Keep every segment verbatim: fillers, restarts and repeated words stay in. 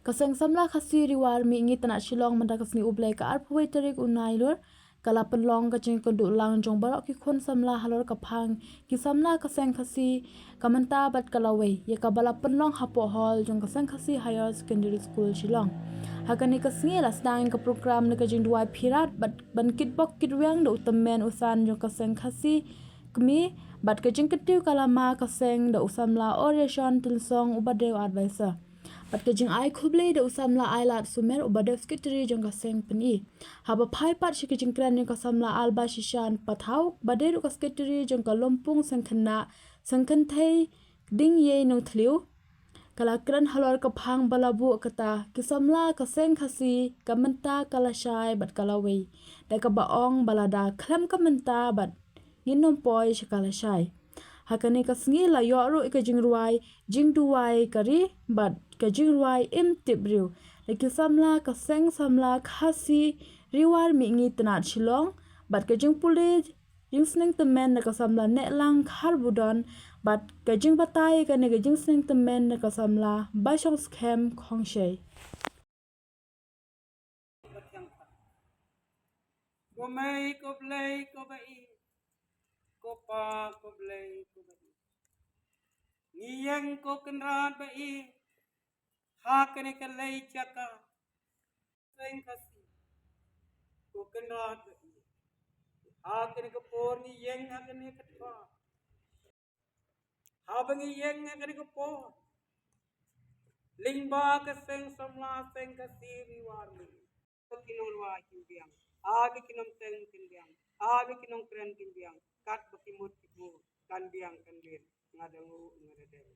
Ka Seng Samla Khasi Ri War Mihngi Tnat Shillong mynta ka sngi U Blei ka arphew wei tarik u Nailur ka la pynlong ka jingkynduh lang jong baroh ki khun samla halor ka phang ki samla ka Seng Khasi ka mynta bad ka lawei, ïa kaba la pynlong hapoh hall jong ka Seng Khasi Higher Secondary School Shillong. Ha kane ka sngi la sdang ïa ka program na ka jingduwai phirat bad ban kitbok kitrwiang da u tymmen u san jong ka Seng Khasi Kmie bad ka jingkyntiew ka lama ka seng da u samla Oriashon Tynsong uba dei u advisor. Bad ka jingai khublei da u samla Ailad Sumer uba dei u secretary jong ka Seng Pyni. Haba phai pat sha ka jingkren jong ka samla Alba Shishan Pathaw ba dei ruh ka secretary jong ka Lympung Seng Khynnah Seng Kynthei Ding Ïei Nongthliew. Ka la kren halor ka phang ba la buh kata ki samla ka Seng Khasi ka mynta ka la shai bad ka lawei. Da kaba ong ba lada khlem ka mynta bad ngin ym poi sha ka la shai. Ha kane ka sngi la ïoh ruh ïa ka jingrwai jingduwai ka ri bad ka jingrwai im tip briew da ki samla ka Seng Samla Khasi Ri War Mihngi Tnat Shillong bad ka jingpule jingsneng tymmen da ka samla Nehlang Kharbudon bad ka jingbatai kane ka jingsneng tymmen da ka samla Baishongskhem Khongshei. Ko Mei, ko Blei, ko Ba-ïeit, ko Pa, ko Blei, ko Ba-ïeit. Ngi ïeng, ko Kynrad Ba-ïeit, ha kane ka lei jaka Seng Khasi. Ko Kynrad Ba-ïeit, ha kane ka por ngi ïeng ha kane ka thma. Haba ngi ïeng ha kane ka por, lyngba ka Seng Samla Seng Khasi Ri War Mihngi, ki nongrwai kin biang, ha ki nongteng kin biang, ha ki nongkren kin biang, katba ki mut ki bur kan biang kan biang. Nga da nguh, nga da deng.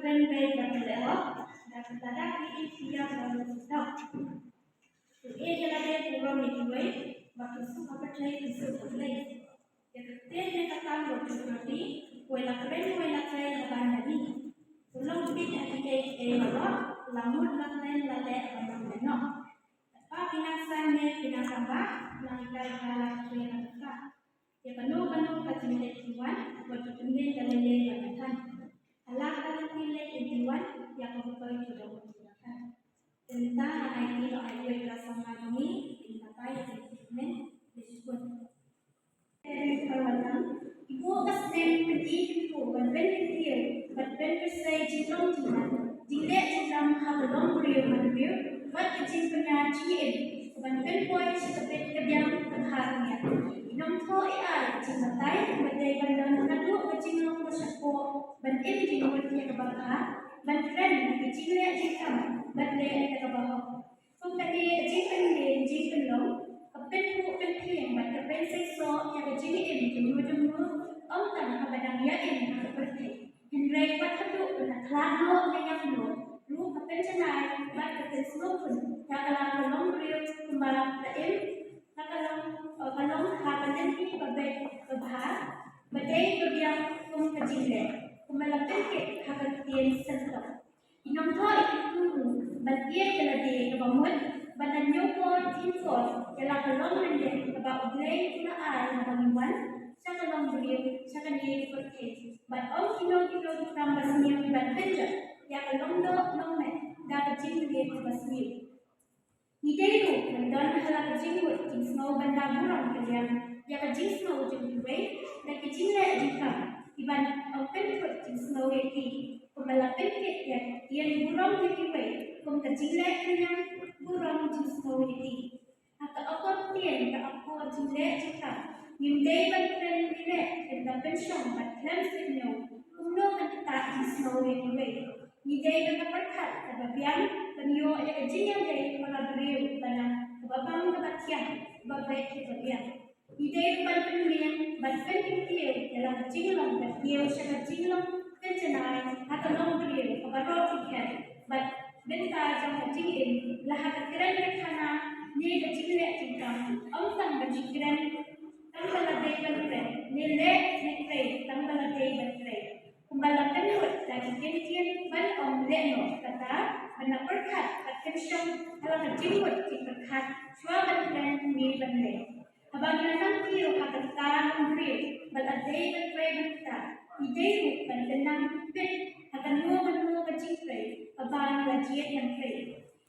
Kren beit bad ka lehok, da ka tada ki ïeit ki ïap ba lut sdok. To ïeit ïa lade burom ïa kiwei, ba kin suk ha pyrthei kin suk ha Blei. Ïa ka ktien ne ka tam ruh jong ka ri, wei la kren wei la trei ha ban da ri. To long beit ha kiei kiei baroh, la mut la kren la leh ban long ne noh. Ba phi nang san ne phi nang tamba, nang hikai ba la trei la ka. Ïa kano kano ka jingleh ki wan, wat ju pynleit da lei lei bad ka than. Hala ka lynti leit ki wan, ïa ka butoi ki dong ki la than. Te mynta nga ai kti noh ïa ka samla jong ngi, kin batai ïa ka statement, dei shibun. Te ri ka wan nang, i buh ka snem pynïaid pynphuh, ban pynkyntiew, ban pynkyrsei jinglong jingman, jingleh jingkam ha ka longbriew manbriew, bad ka jingpynïar jingim, ban pynpoi sha ka bit ka biang ka bha ka miat. I nongthoh i ai jingbatai ba dei ban don haduh ka jinglong ka shapoh, ban im jingmut ïa kaba bha, ban kren ïa ka jingleh jingkam, ban leh ïa kaba hok. Kum kane ka jingpynlong jingpynlong, ka pynphuh pynphieng bad ka pynseisoh ïa ka jingim jong u jong u, ym tang haba dang ïa im ha ka pyrthei. Hynrei wat haduh ban ïa khlad noh ïa ka pynlong, ruh ka pynjanai bad ka pynsngewkhun ïa ka la ka longbriew kumba la im, la ka long, eh, ka long ha ka lynti ba beit ba bha, ba dei ba biang kum ka jingleh, kumba la pynkit ha ka ktien Syntong. I nongthoh i kyntu ruh ban ïeit ïa lade kaba mut, ban da ñiew por jingkor ïa la ka long ryndit kaba U Blei u la ai haba ngi wan sha ka longbriew, sha kane ka pyrthei. Bad ym kino kino ki kam basniew ban pynjot ïa ka longdoh longmet da ka jingpynlong kaba sniew. Ngi dei ruh ban don ha la ka jingmut jingsngew ban da burom kylliang ïa ka jingsngew jong kiwei, da ki jingleh jingkam, kiban ym pynthut jingsngew ïa ki, kumba la pynkit ïa ka ktien burom ïa kiwei, kum ka jingleh kylliang burom jingsngew ïa ki. Ha leh jingtap. Ngim dei ban kren ïaleh, ban pynshong bad khlem sngewthuh kumno ban ktah jingsngew ïa kiwei. Ngi dei ban pyrkhat kaba biang, ban ïoh ïa ka jingïadei kaba briew, ban nang kaba bang kaba thiang, kaba beit kaba biang. Ngi dei ban pynmih bad pynkyntiew ïa la ka jinglong bad ñiew sha ka jinglong kynjanai ha ka longbriew kaba roi ki khet bad bynta jong ka jingim, la ha ka kren ka khana ne ka jingleh jingkam, ym tang ban shu kren tang ba la dei ban kren, ne leh ne trei tang ba la dei ban trei. Kumba la pynbud da ki ktien ban ym leh noh, kata ban pyrkhat bad pynshong ha la ka jingmut jingpyrkhat shuwa ban kren ne ban leh. Haba ngi la nang kiew ha kata ka longbriew ba la dei ban trei ban ktah, ngi dei ruh ban kynang bit ha kano kano ka jingtrei kaba ngi la jied ban trei.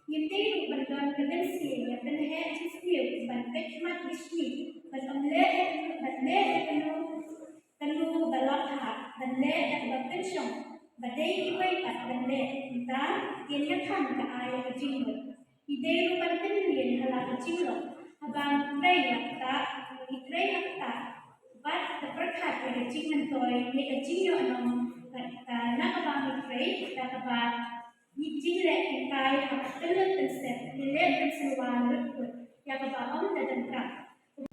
Ngim dei ruh ban don ka mynsiem ïa pynheh jingsniew ban peit khmat jingshngaiñ, ban ym leh, ban leh ïa kano kano ba la phah, ban leh da kaba pynshong ba dei kiwei pat ban leh. Kumta ngin ïa khang ka ai ka jingmut. Ngi dei ruh ban pynmih ha la ka jinglong. Haba ngi trei ïa kata, ngi trei ïa kata bad ka pyrkhat ïa ka jingmyntoi ne ka jingïohnong, bad ka na kaba ngi trei, da kaba ngi jingleh pynkai ha ka pynlut pynsep, ngi leh pynsngewbha lut kut ïa kaba ym da donkam.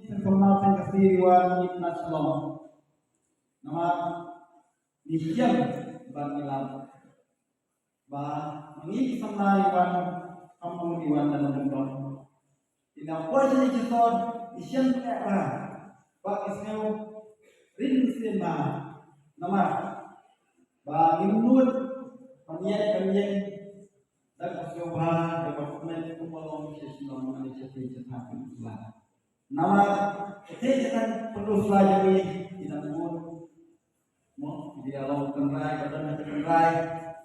Sngewbha sngewbha sngewbha sngewbha sngewbha. Namar ngi shem bad ngi lap ba ma ngi ki samla i wan, kam bun i wan da nongdon. Ina poi sha ni ki sor, i shem eh ba, ba ki sngew rim sien ba. Namar ba ngim nud ban ïaid ban ïeng da ka sngewbha, da ka kmen kumba long sha shnong, mane sha tei sha thang. Namar ka tei ka tang pyndonkam ïa ngi, ïa ngi bun. Mo, ïa long tynrai, ka don ka tynrai.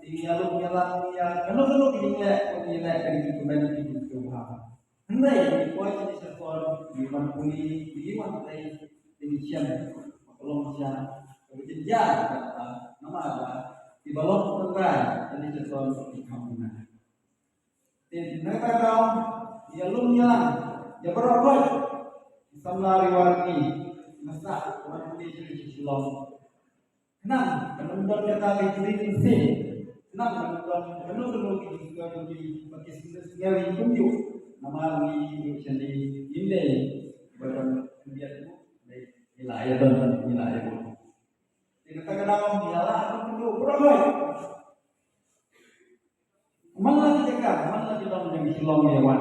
Ïa long, ïa long, ïa kano kano ki jingleh, ki jingleh ka dei ki kmen ki jingsngewbha. Hynrei ngi poi sha sha por, ngi wan pule, ngi wan trei, ngi shem, ka long sha ka jynjar, namar ba kiba long tynrai, ka dei sha por ki kham bynta. Te na kata ka daw, ïa lum ïa lang ïa baroh, ki samla Ri War ki, nga sah wan pule sha Shillong. Khnang ba kan ym don kata ka jingïeit mynsiem, khnang ba kan ym don kano kano ki jingkyrkhu, ba ki sngew sngew ïa kumjuh. Namar ngi ïoh shane, ngim dei ba don khyndiat, ngi la ïa don, ngi la ïa bud. Te kata ka daw ngi la lah ban kynduh baroh. Man la ki jaka, man la ki long, jong ki long ïa wan.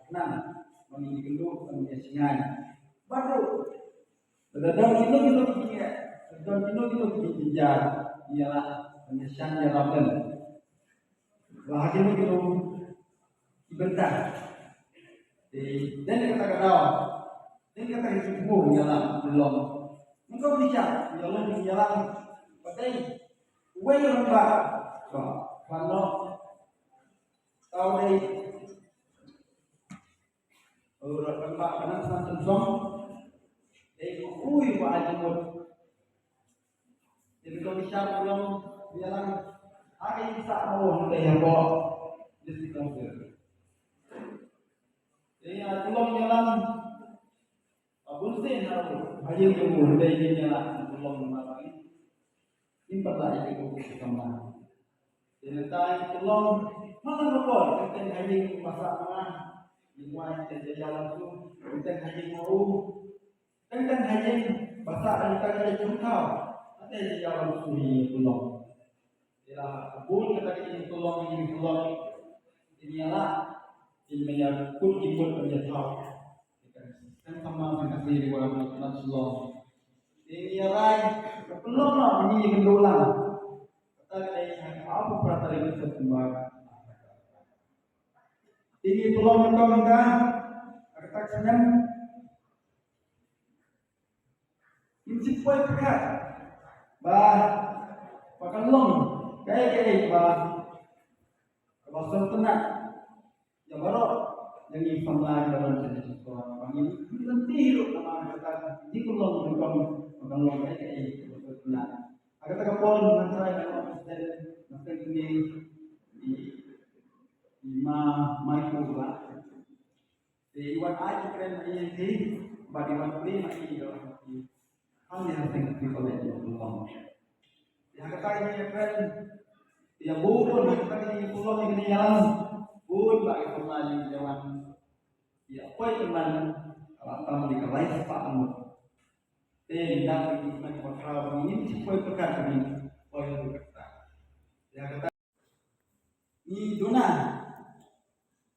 Khnang ba ngin ïakynduh, ba ngin ïashngaiñ. Bad ruh lada don kino kino ki jingeh, lada don kino kino ki jingjynjar, ïa lah ban ïashan ïarap lem. La ha kino kino ki bynta. Te dei na kata ka daw, dei na kata ka jingthmu ïa la ngi long. Ngi long ngi shah, ïa long ngi ïa lang. Ba dei uwei u rangbah, ba, ba noh. Tau dei u rangbah ba nang san tynsong. Dei uwei uba ai jingmut. Te ka dei ka shah ka long ïa lang ha ka ïing sah ma u hangtei hapoh District Council. Te ïa ka long ïa lang ba bun sien ha u ha ïing jong u hangtei ïa lang ka long ma lang. Im pat la ïa ka long ka ma. Te nangta ïa ka long ma lang ka por teng teng ha ïing ba sah ma nga. Ïa wai te ïa lang tu teng teng ha ïing ma u. Teng teng ha ïing ba sah, teng teng ha ïing jong u thaw. Ate ïa wan shu ïa ka long. Ïa la bun kata ka ïing ka long, ïing ka long. Ïa la ïa maya kut ki kut ïa thaw. Teng sama teng ka ïing wan na shu long. Ïa rai ka pynlong la ïa ka long. Kata ka ïa ka abu prata ïa ka kumba. Ïa ka long ka long ka kata ka snem. Ngin sa poi pyrkhat ba, ba kan long kaei kaei ba, ba sngewtynnat ïa baroh ïa ngi samla ïa baroh ïa ngi samla. Ba ngin lynti ruh namar kata ka jingpynlong rukom ba kan long kaei kaei ba sngewtynnat. Ha kata ka por ngan trai ban ong kyrteng, kyrteng kine i, i ma Michael Black. Te i wan ai ki kren ïa ki, Ba di wan pule ma i da wan i. Hal ni hal teng pule ko le di pulong. Ya kata ini ya kan. Ya buru na kata ini pulong ini ya. Buru ba itu mali ya wan. Ya poi teman. Kalau tam di kalai sepak anu. Te ni dak ni man ko kra ni ci poi pekat ni. Poi pekat. Ya kata Ni duna.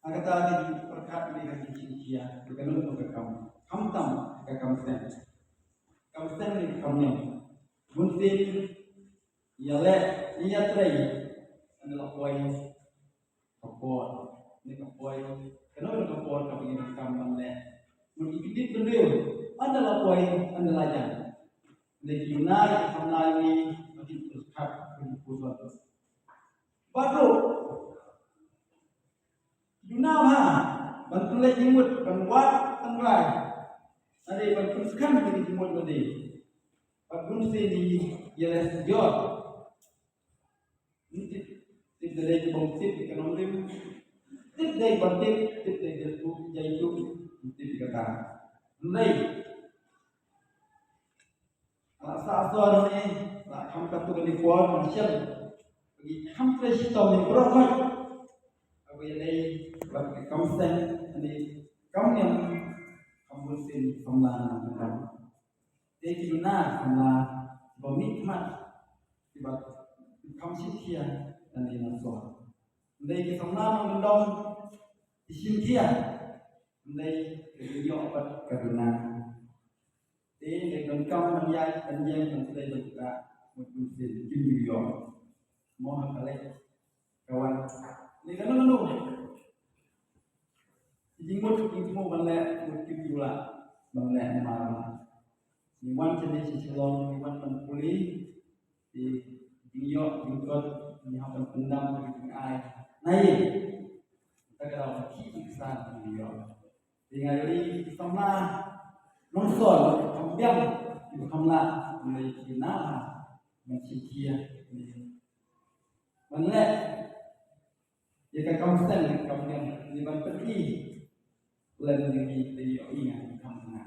Ha kata ka jingpyrkhat ne ka jingshim khia, ka kano kano ka kam. Khamtam ka kam seng. Kam seng ne ka kam niam. Bun sien ïaleh, ïatrei. Ynda la poi ka por, ne ka poi. Kano kano ka por kaba ngi donkam ban leh. Bun ki kyndit kyndit. Ynda la poi, ynda la jan. Leh ki duna ïa ka samla ïa ngi, ba ki pyrkhat, ba ki pyrkhat. Bad ruh, duna ma, ban pynleit jingmut, ban wad tynrai. Lane ban pynskhem ïa ka jingmut lade. Bad bun sien ïa leh sha jor. Tip, tip da dei ki bym tip ïa ka nongrim. Tip dei ban tip, tip dei ka tu, jai tu, tip ïa kata. Hynrei la sah sor ne, la kham katto katne por, ngi shem. Ngi kham trei shitom ne baroh khoit. Haba ïadei bad ka kam seng ne kam niam, kam bun sien samla nongkyndong. Te ki duna samla ba mihkhmat kiba kham shim khia ne na sor. Hynrei ki samla nongkyndong ki shim khia. Hynrei ki ïoh bad ka duna. Te lei donkam ban ïaid ban ïeng ban trei ban ktah mut bun sien kim ju ïoh. Mo ha ka lei ka wan. Lei kano kano. Ki jingmut ki jingmut ban leh mut kim ju lah ban leh mar. Ngi wan shane sha Shillong ngi wan ban pule. Te jingïoh jingkot ngi hap ban pyndam ka jingai. Na ïing. Kata ka daw ba ki ki ksan ngi ïoh. Te nga ïohi ki samla nongsor, kham biang, ki kham lah, ki na ha, ban shim khia, ban leh ïa ka kam seng, kam biang, ne ban pyni lem ïa ngi, te ïohi nga ki kham nga.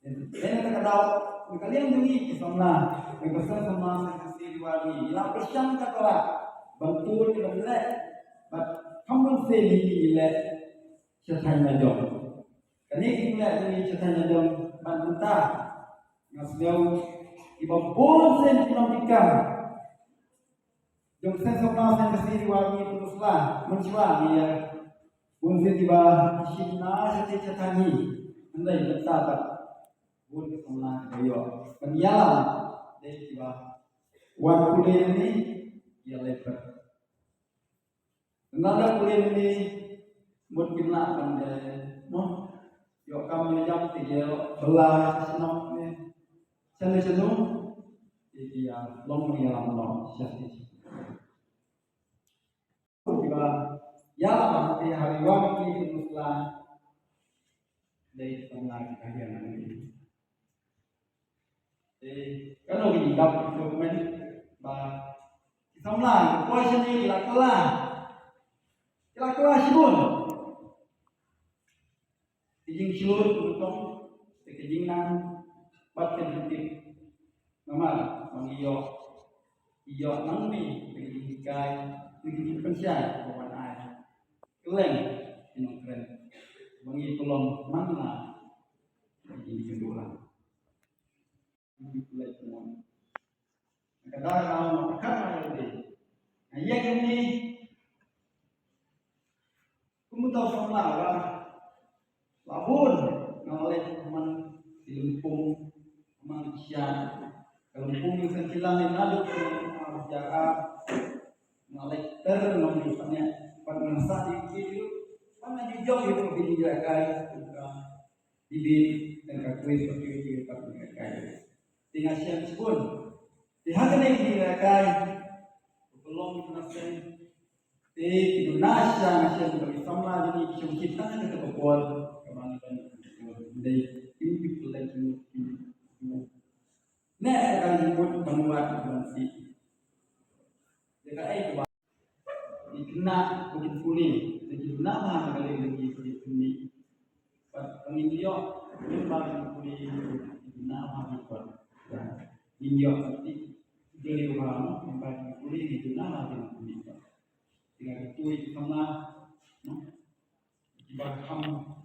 Te na ka daw, na ka liang jong ngi ki samla, na ka seng samla, seng ka seri wa ngi, ngi la pyrshang katba lah ban tur, ban leh, bad kham ban seri ngi leh sha thaiñ la jong. Kane ki leh jong ngi sha thaiñ la jong ban mynta. Nga sngew kiba bun sien ki nongkitkam jong seng samla seng ka seri wa ngi Pynursla mynshuwa ngi ïa bun sien kiba shim na sha thaiñ sha thaiñ hi. Hynrei mynta bad bun ki samla kiba ïoh ban ïalam dei kiba wan pule ne ïa leh pat. Nang da pule ni mut kim lah ban de mo. Ïoh kam ïoh jam te ïoh bela shnong ni. Chanu chanu. Te ïa long ni ïa long long. Sha ni. Ïa ba ïa ba te hari wan ni musla. Dei tong la ki kahian ni. Te kano ki dap ki document ba ki samla ki poi shane ki la kylla. Ki la kylla shibun. Ki jingshlur ki tong te ki jingnang bad ki jingtip. Namar ba ngi ïoh, ïoh nang ni te ki jinghikai, te ki jingpynshai ba wan ai. Kylleng ki nongkren ba ngi pynlong man la ki jingkynduh lang. Ka dei ka, ka dei ka. Nga ïeng ni kum uta u samla la bun nga leit man ki lympung man ki sha ka lympung ni san kilang ni naduh ka jaga nga leit ter nong ni sane pan nga sa di ki pan nga jujok itu bini jaga ka Bibit tang ka kwes ka kwes ka kwes ka kwes. Te nga shem shibun. Te ha kane ka dei ka kai. Ka long ka na seng. Te ki duna sha nga shem ka ki samla jong ngi ki shong ki tang ka ka por. Ka man ka dei ki ki ki ki. Ne ka dei mut ban wad ban si. Te ka ai ka ba. Ki khynnah ki pule, te ki duna ma ka dei ki ki ki. Bad ngi Ïoh, ïoh ba kin pule, na ba kin kot. Ïoh, ïoh, ti, jeli ba, ïoh ba kin pule, ïoh na ba kin pule. Tiga tu itu sama, no? Ba kham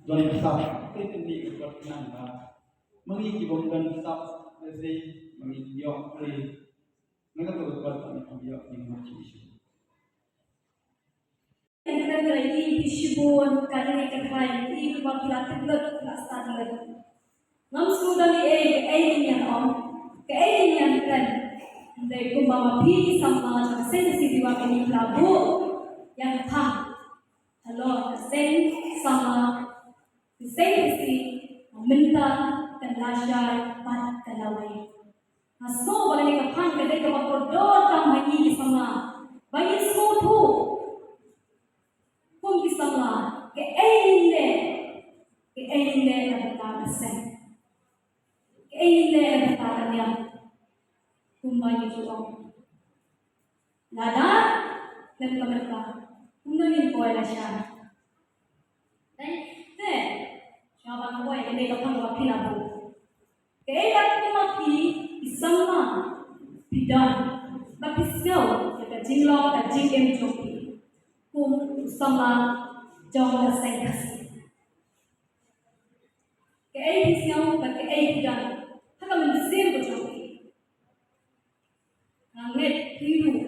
don sap, te te ni kot nang ba. Mangi ki bom don sap, te si, mangi ïoh pule. Nang tu kot ni kham ïoh ni mo chi. Kan kren ïa i, i shibun, kan ïa i kren ïa i, kaba phi la tip lut, phi la stad lut. Ngam sngewdon ei ei, kaei ngin ïa ong, kaei ngin ïa kren. Hynrei kumba ma phi ki samla jong ka seng Khasi Riwah Kynrad phi la buh ïa ka phang halor ka seng samla, ka seng Khasi, mynta kan lashai bad kan lawei. Nga sngew ba kane ka phang ka dei kaba kordor tam ha ngi ki samla. Ba ngin sngewthuh kum ki samla, kaei ngin leh, kaei ngin leh na ka bynta ka seng, kaei ngin leh na ka bynta ka niam. Kumba ngi ju ong, lada khlem ka bynta, kumno ngin poi lashai? Te, te, shuwa ba nga poi, kane ka phang ba phi la buh. Kaei ba kum ma phi ki samla phi don, ba phi sngew ïa ka jinglong ka jingim jong phi kum u samla jong ka seng Khasi? Kaei phi sngew bad kaei phi don ha ka mynsiem ka jong phi? Nga ngeit phi ruh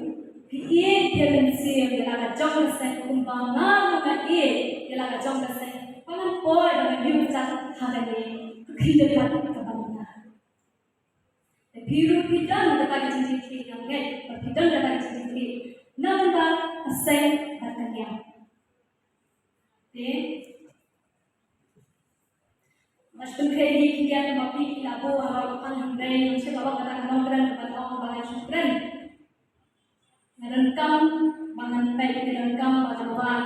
phi ïeit phi mynsiem ïa la ka jong ka seng kumba nga ruh nga ïeit ïa la ka jong ka seng. Ba ngan poi ba ngan ïoh jat ha kane ka khyndew pat kaba mynta. Te phi ruh phi don kata ka jingkitkhlieh, nga ngeit ba phi don kata ka jingkitkhlieh na ka bynta ka seng bad ka niam. Te Nga sngewthuh ïa ki khyndiat ba phi ki la buh halor ka phang, hynrei ngam shym la long kata ka nongkren ban ong ba ngan shu kren. Nga donkam ba ngan peit, nga donkam ba ngan wad.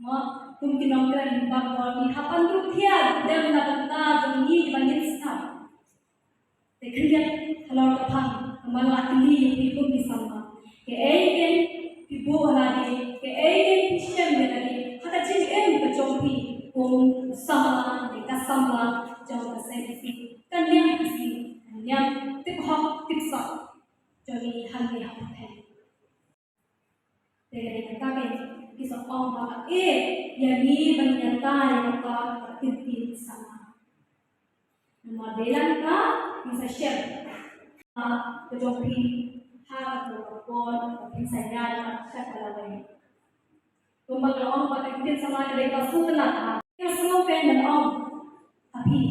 Mo, kum ki nongkren ba ngi hap ban ruh thiah, dem na bynta jong ngi ba ngin sngap. Te khyndiat halor ka phang, kumba nga la kylli ïa phi kum ki samla. Kaei kein phi buh ha lade, kaei kein phi shem ïa lade ha ka jingim ka jong phi kum u samla ne ka samla jong ka seng Khasi, ka niam Khasi, ka niam tip hok tip soh jong ngi hangne ha pyrthei. Te ka dei kata kein ki sa ong ba ka ïeit ïa ngi ban ïa ka ïa ka ktien samla. Namar dei lang ka, ngin sa shem. Ka, ka jong phi, ha ka por, ka por, ka phin sa ñiad, ka sha ka lawei. Kumba ka la ong ba ka ktien samla ka dei ka sngewtynnat ha. Ka sngew kein ban ong ha phi.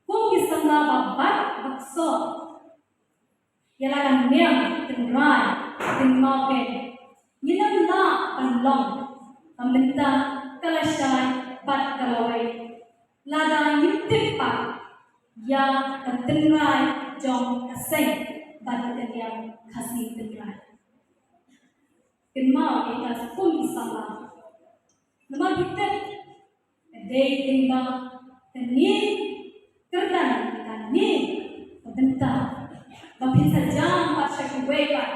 Kum ki samla ba bat, ba ksoh. Ïa la ka niam tynrai tynmaw kein. Ngin ym lah ban long ka mynta ka lashai bad ka lawei lada ngim tip pat ïa ka tynrai jong ka seng bad ka niam Khasi tynrai. Kynmaw ïa ka skum ki samla. Namar phi tip, ka dei lyngba kane ka kyrdan, kane ka bynta ba phin sa jam pat sha kiwei pat.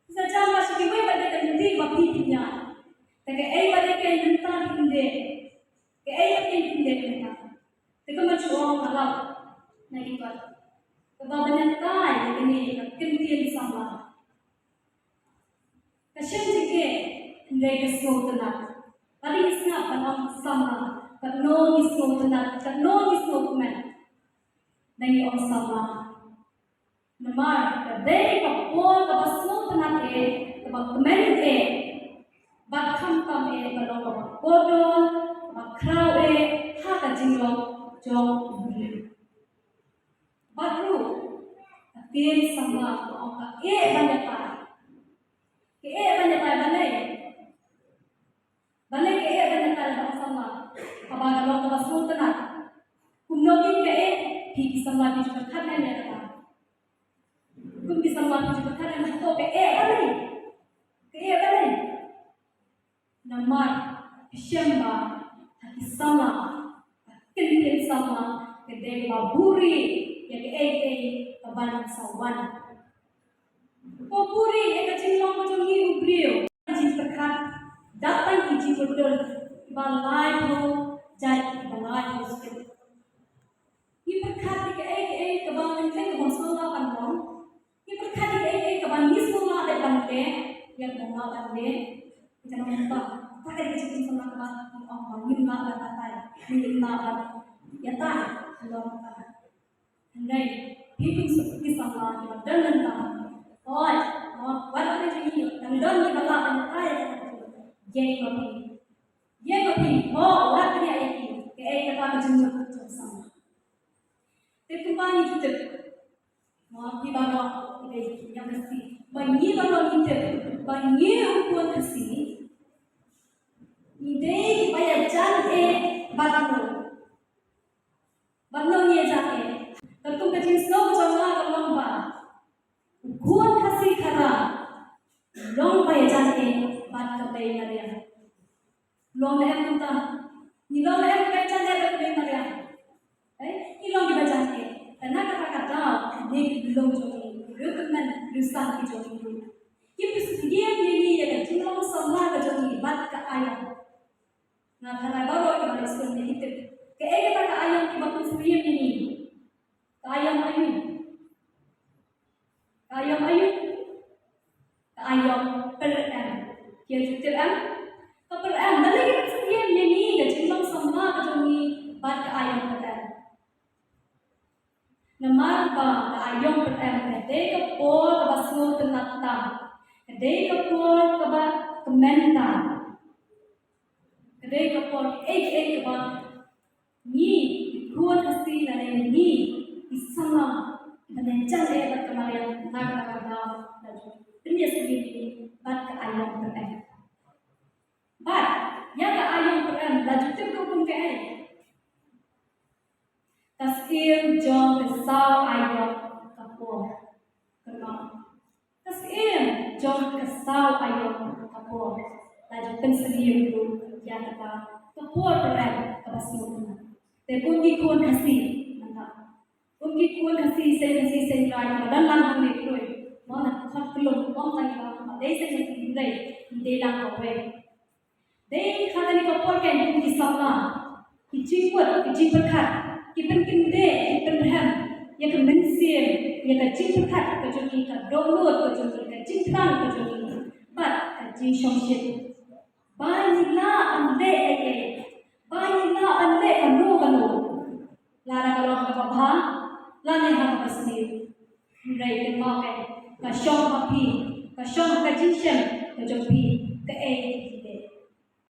Phin sa jam pat sha kiwei pat, ka dei ka lynti ba phi phin ïaid. Te kaei ba dei ka lynti phin dei, kaei ba phin dei mynta. Te kumba ju ong, nga lap na ki kot kaba bynta ïa kane ka ktien samla. Ka shem jingeh, hynrei ka sngewtynnat. Lada ngi sngap ban ong samla, katno ngi sngewtynnat, katno ngi sngewkmen. Lada ngi ong samla. Namar ka dei ka por kaba sngewtynnat eh, kaba kmen eh, bad khamtam eh, ka long kaba kordor, kaba khraw eh ha ka jinglong jong u briew. Bad ruh ka ktien samla ka ong ka eh ban ïatai. Ka eh ban ïatai, balei? Balei ka eh ban ïatai, ban ong samla? Kaba ka long kaba sngewtynnat. Kumno kin ka eh? Phi ki samla phi ju pyrkhat ïa kata. Kum ki samla phi ju pyrkhat ïa kata, ka eh balei? Ka eh balei? Namar phi shem ba ha ki samla, ha ka ktien samla, ka dei ba buhrieh ïa kaei kaei kaban sa wan. Ka buhrieh ïa ka jinglong jong ngi u briew. Jingpyrkhat, dap tang ki jingmutdur ba laiphew jait kiba lai ha u script. Ngi pyrkhat ïa kaei kaei kaba ngi thleng ban sngewlah ban long. Ngi pyrkhat ïa kaei kaei kaba ngi sngewlah ban leh, ïa kaba ngim lah ban leh. Ïa kaba ngim lah ban, kata ka dei ka jingim samla kaba ngi ong ba ngim lah ban batai, ngim lah ban ïatai halor kata. Hynrei phi, phi suk ki samla kiba don mynta. Hooid, hooid, wat lada ngi dang don kiba lah ban ïatai ïa kata ka jingim, ïeng ma phi. Ïeng ma phi, hooid, wat lada ïa ki kaei kata ka jingmut jong samla. Te kumba ngi ju tip, mo, ngi baroh ngi dei ki nongïalam Khasi. Ba ngi baroh ngi tip ba ngi u khun Khasi ngi dei kiba ïajan eh bad no. Bad no ngi ïajan eh. Katkum ka jingsngew jong nga ka long ba u khun Khasi Khara long ba ïajan eh bad ka Blei Maria. Long ne em kumta? Ngi long ne em kiba jan eh bad ka Blei Maria? Eh, ngi long kiba jan eh. Te na kata ka daw, kine ki briew jong ngi, ki briew kmen, ki briew san ki jong ngi, ki pynsngewthuh ïa ngi ïa ka jinglong samla ka jong ngi bad ka aïom. Nga tharai baroh kiba la skul ngi tip kaei kata ka aïom kiba pynsngewthuh ïa ngi. Ka aïom aïu? Ka aïom aïu? Ka aïom pyrem. Phi ju tip em? Ka pyrem. Balei ngi pynsngewthuh ïa ngi ka jinglong samla ka jong ngi bad ka aïom pyrem? Namar ba ka aïom pyrem ka dei ka por kaba sngewtynnat tam. Ka dei ka por kaba kmen tam. Ka dei ka por kaei kaei kaba ngi, ki khun Khasi lane ngi, ki samla kiba ïajan eh bad ka Maria, na kata ka daw la ju pynïasyriem ïa ngi bad ka aïom pyrem. Bad ïa ka aïom pyrem la ju tip ruh kum kaei. Ka syiem jong ka saw aïom ka por. Kynmaw. Ka syiem jong ka saw aïom ka por. La ju pynsyriem ruh ïa kata ka por pyrem kaba sngewtynnat. Te kum ki khun Khasi mynta, kum ki khun Khasi, seng Khasi seng trai kiba don lang hangne khlem, mo, na khot khlem ong tang ba dei seng Khasi, hynrei ngi dei lang kawei. Dei ha kane ka por kein kum ki samla, ki jingmut, ki jingpyrkhat, ki pynkyndit, ki pynrhem ïa ka mynsiem, ïa ka jingpyrkhat ka jong ngi, ka dohnud ka jong ngi, ka jingthrang ka jong ngi bad ka jingshongshit. Ba ngi lah ban leh ei ei, ba ngi lah ban leh kano kano. Lada ka long ha kaba bha lane ha kaba sniew. Hynrei kynmaw, ka shong ha phi, ka shong ha ka jingshem ka jong phi,